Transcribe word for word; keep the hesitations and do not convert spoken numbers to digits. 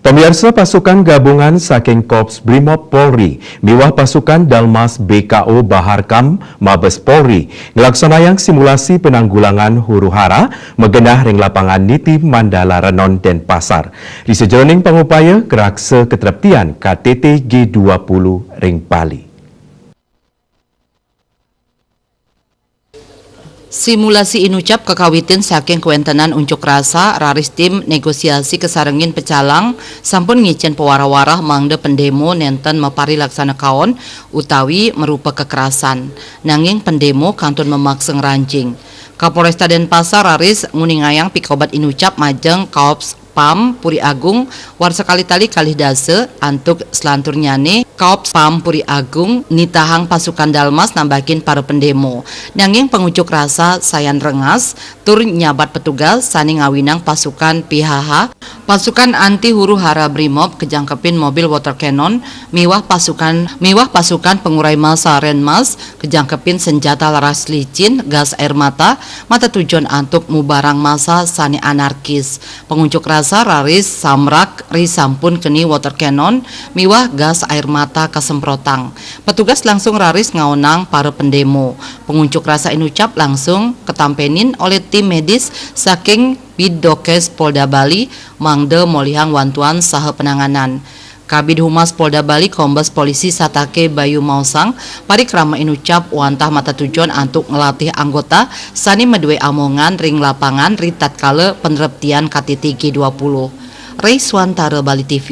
Pamiarsa, pasukan gabungan saking Korps Brimob Polri miwah pasukan Dalmas B K O Baharkam Mabes Polri nglaksanayang simulasi penanggulangan huru-hara magenah ring lapangan Niti Mandala Renon, Denpasar. Ri sajeroning pangupaya ngraksa katreptian K T T G dua puluh ring Bali. Simulasi inucap kakawitin saking kawentenan unjuk rasa, raris tim negosiasi kasarengin pecalang sampun ngicen pawarah-warah mangda pendemo nenten maparilaksana kaon utawi marupa kekerasan. Nanging pendemo kantun mamaksa ngranjing. Kapolresta Denpasar raris nguningayang pikobat inucap majeng Kaops Pam Puri Agung, warsa kalih tali kalih dasa, antuk selanturnyane Kaops Pam Puri Agung nitahang pasukan Dalmas nambakin para pendemo. Nanging pangunjuk rasa sayan rengas tur nyabat petugas sane ngawinang pasukan P H H, pasukan anti huru hara Brimob kejangkepin mobil water cannon miwah pasukan miwah pasukan pengurai massa Renmas kejangkepin senjata laras licin, gas air mata, matetujon antuk mubarang massa sane anarkis. Pangunjuk rasa raris samrak ri sampun keni water cannon miwah gas air mata kasemprotang. Petugas langsung raris ngaonang para pendemo. Pangunjuk rasa inucap langsung katampenin olih tim medis saking Bidokes Polda Bali mangda molihang wantuan saha penanganan. Kabid Humas Polda Bali Kombes Polisi Satake Bayu Mausang parikrama inucap wantah matetujon antuk nglatih anggota sane madue amongan ring lapangan ri tatkala penreptian K T T G dua puluh. Ray Swantara, Bali T V.